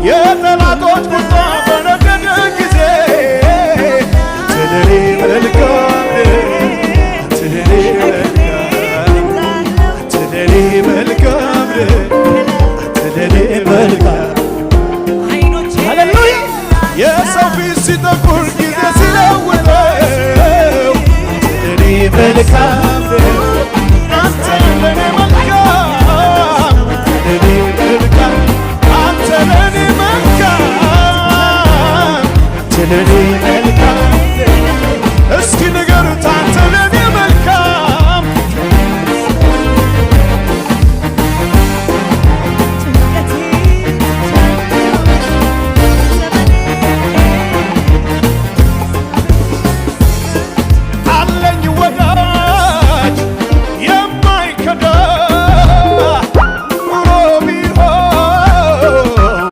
የጠላቶች ቁጣ በነደደ ጊዜ አንተ ለኔ መልካም ነህ፣ አንተ ለኔ መልካም፣ አንተ ለኔ መልካም ነህ፣ አንተ ለኔ መልካም። ሃሌሉያ። የሰው ፊት ሲጠቁር ጊዜ ሲለውጠው አንተ ለኔ መልካም ነህ፣ አንተ ለኔ መልካም፣ አንተ ለኔ መልካም፣ አንተ ለኔ መልካም፣ አንተ ለኔ።